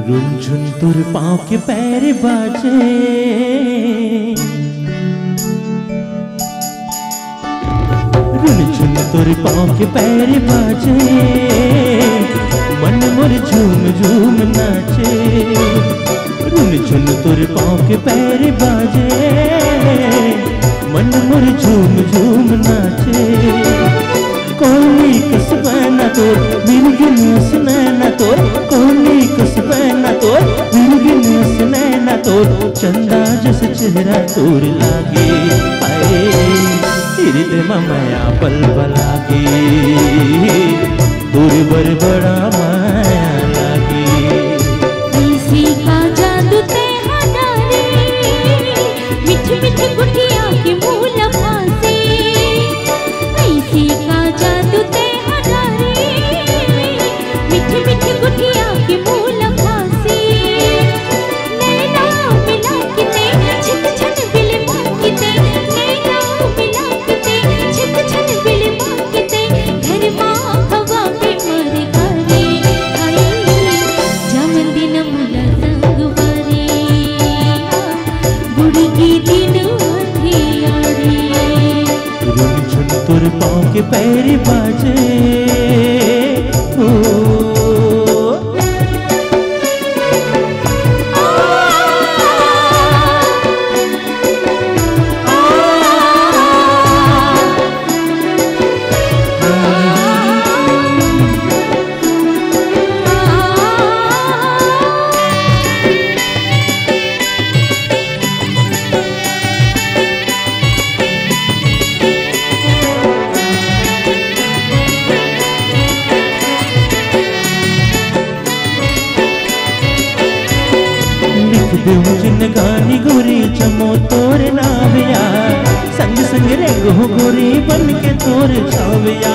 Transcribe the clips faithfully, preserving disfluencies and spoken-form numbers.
रुनझुन तोर पाँव के पैर बाजे, रुनझुन तोर पाँव के पैर बाजे, मन मोर झूम झूम नाचे। रुनझुन तोर पाँव के पैर बाजे, मन मोर झूम झूम नाचे। कोली कस बना तोर, मिर्गिन अस नैना तोर, कोली कस बना तोर, मिर्गिन अस नैना तोर, चंदा जस चेहरा तोर लागे। हाय, हृदय म मया बलबलागे, तोर बर बड़ा मया लागे। अइसे का जादू तैं हा डारे, मीठ मीठ गुठिया के मूल फांसे। अइसे का जादू तैं हा डारे, मीठ मीठ गुठिया के मूल फांसे। नैना मिला के तैं, छित छन बिलमा के तैं, नैना मिला के तैं, छित छन बिलमा के तैं, घर मा हवा के मर करे। हाय, जमन दिन मुला संग बारे, बुड़गी दिन अंधियारे। रुनझुन तोर पाँव के पैर बाजे, ओ। लिख देहूँ जिनगानी गोरी जमो तोर नावया, संग संग रेंगहूँ गोरी बन के तोर छावया।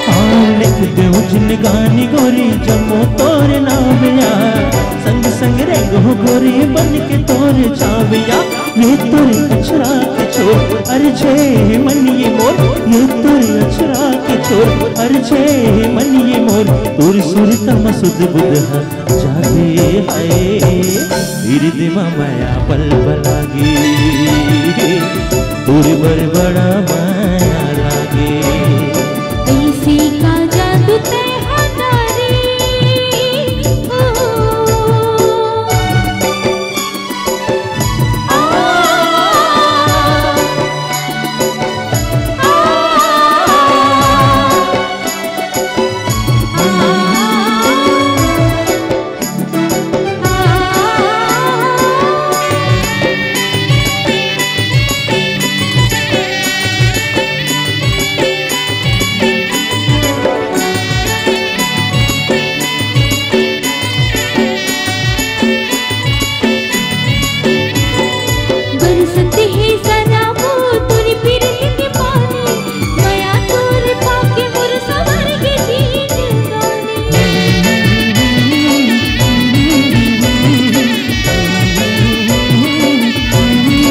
हाँ, लिख देहूँ जिनगानी गोरी जमो तोर नावया, संग संग रेंगहूँ गोरी बन के तोर छावया। ये तोर अचरा के छोर, अरझे हे मन ये मोर, ये तोर अचरा के छोर, अरझे हे मन ये मोर, तोर सुरता म सुध बुध ह जागे। हाय, हृदय म मया बलबलागे, तोर बर बड़ा मया लागे। अइसे का जादू तैं हा डारे, ओ। बरसत हे सराबो तोर पीरत के पानी, मया तोर पाके मोर सवर के जिनगानी।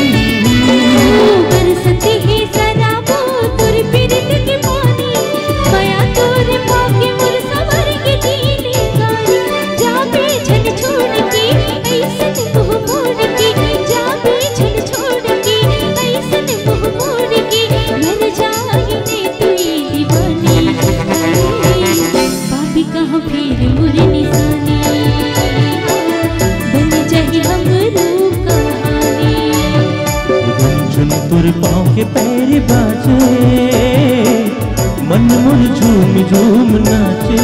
ओ बरसत हे सराबो तोर पीरत के पानी, मया तोर पाके मोर सवर के जिनगानी। जाबे झन छोड़ के अइसन मुँह मोड़ के, जाबे झन छोड़ के अइसन मुँह मोड़ के, मर जाही मैं तोर दीवानी। पापी कहाँ फेर मोर निशानी, बन जाही हमरो कहानी। रुनझुन तोर पाँव के पैर बाजे, मन मोर झूम झूम नाचे।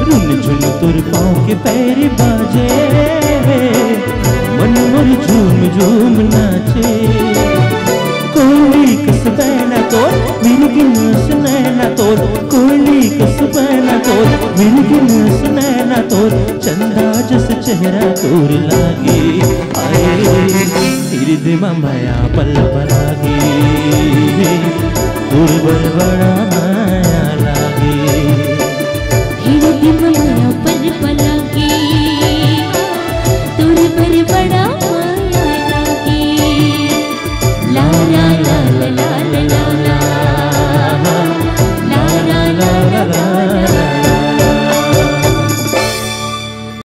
रुनझुन तोर पाँव के पैर बाजे, मन मोर झूम झूम नाचे। कोली कस बना तोर, मिर्गिन अस नैना तोर, कोली कस बना तोर, मिर्गिन अस नैना तोर, चंदा जस चेहरा तोर लागे। हाय, गिरदे म मया पल्ला परा गे, तोर बर बड़ा